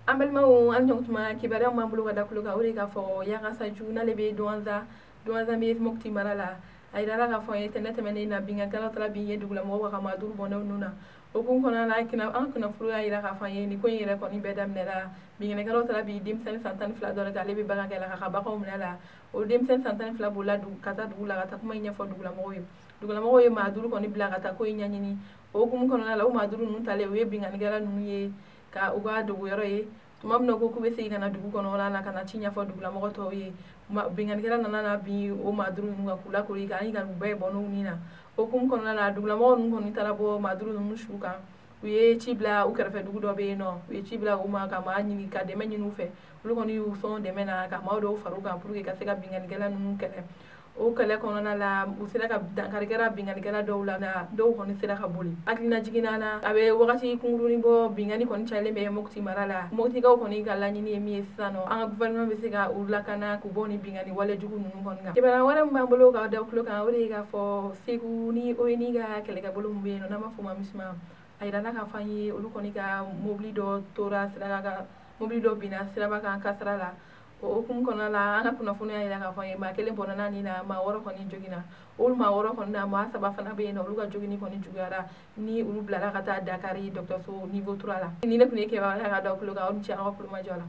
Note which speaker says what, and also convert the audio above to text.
Speaker 1: An balimaw, an ɲɔgɔn tuma, kibaruya b'an bolo ka da tulo kan, o de k'a fɔ Yakasaju n'ale bɛ Douentza, Douentza bɛ Mopti mara la. A yirala k'a fɔ an ye tɛnɛ tɛmɛnen na, binkannikɛlaw taara bin ye dugulamɔgɔw kan ka maa 5 bɔnɛ u nun na. O hukumu kɔnɔna la, an kunnafoni y'a yira k'a fɔ an ye nin ko in yɛrɛ kɔni bɛɛ daminɛra, binkannikɛlaw taara bin denmisɛnnin san 12 dɔ de kan, ale bɛ bagan kɛ la k'a ka baganw minɛ la. O denmisɛnnin san 12 bolila ka taa dugu la ka taa kuma in ɲɛfɔ dugulamɔgɔw ye. Dugulamɔgɔw ye maa 5 kɔni bila ka taa ko in ɲɛɲini. O hukumu kɔnɔna la, o maa 5 ninnu talen, u ye binkannikɛla ninnu ye ka u ka dogoyɔrɔ ye. Tuma min na ko k'u bɛ segin ka na dugu kɔnɔna la ka na ci ɲɛfɔ dugulamɔgɔ tɔw ye, binkannikɛla nana na bin o maa 5 ninnu kan k'u lakori ka u bɛɛ bɔ n'u ni na. O hukumu kɔnɔna la, dugulamɔgɔ ninnu kɔni taara bɔ maa 5 ninnu su kan. U ye ci bila u kɛrɛfɛ dugu dɔ bɛ yen nɔ, u ye ci bila u ma ka maa ɲini ka dɛmɛ ɲini u fɛ. Olu kɔni y'u sɔn dɛmɛ na ka maa dɔw far'u kan pour que ka se ka binkannikɛla ninnu kɛlɛ. O kɛlɛ kɔnɔna la, u sera ka dankari kɛra binkannikɛla dɔw la, nka dɔw kɔni sera ka boli. Hakilina jiginna na, a bɛ wagati kunkurunin bɔ, binkanni kɔni cayalen bɛ Mopti mara la. Moptikaw kɔni ka laɲini ye min ye sisan nɔ, an ka gouvernement bɛ se ka u lakana k'u bɔ ni binkanni wale jugu ninnu kɔni kan. Kibaruya wɛrɛ min b'an bolo ka da tulo kan, o de ye k'a fɔ Segu ni ONU ka kɛlɛkɛbolo min bɛ yen nɔ, n'an b'a fɔ o ma MISMA, a yirala k'a fɔ an ye olu kɔni ka mobili dɔ tora siraba kan, mobili dɔ binna siraba kan kasara la. O hukumu kɔnɔna la, an ka kunnafoni y'a yira k'a fɔ an ye maa 1 bɔnna nin na, maa 6 kɔni joginna. Olu maa 6 kɔni na, maa 3 fana bɛ yen nɔ, olu ka jogini kɔni juguyara ni olu bilala ka taa Dakari dɔgɔtɔrɔso niveau 3 la. Ni ne tun ye kibaruya ka da tulo kan, aw ni ce aw ka kulomajɔ la.